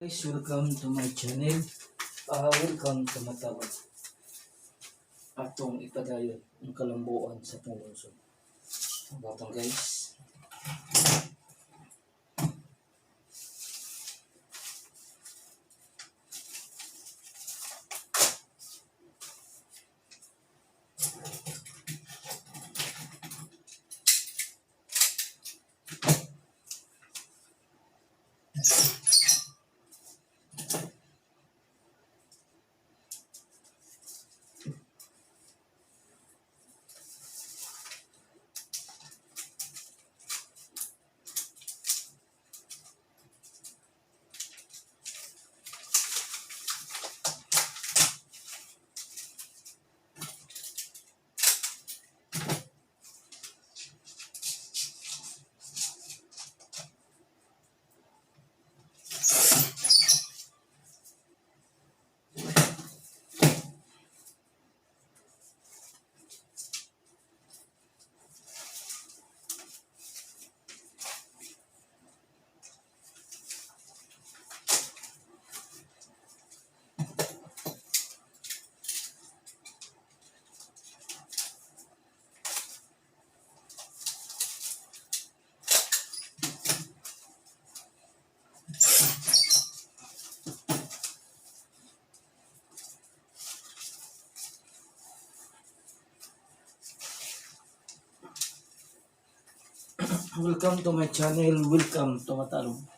Guys, welcome to my channel. Welcome to Matabang. Atong ipadayon ang kalambuan sa atong lungsod. Ang batang, guys. Welcome to my channel. Welcome to Matalong.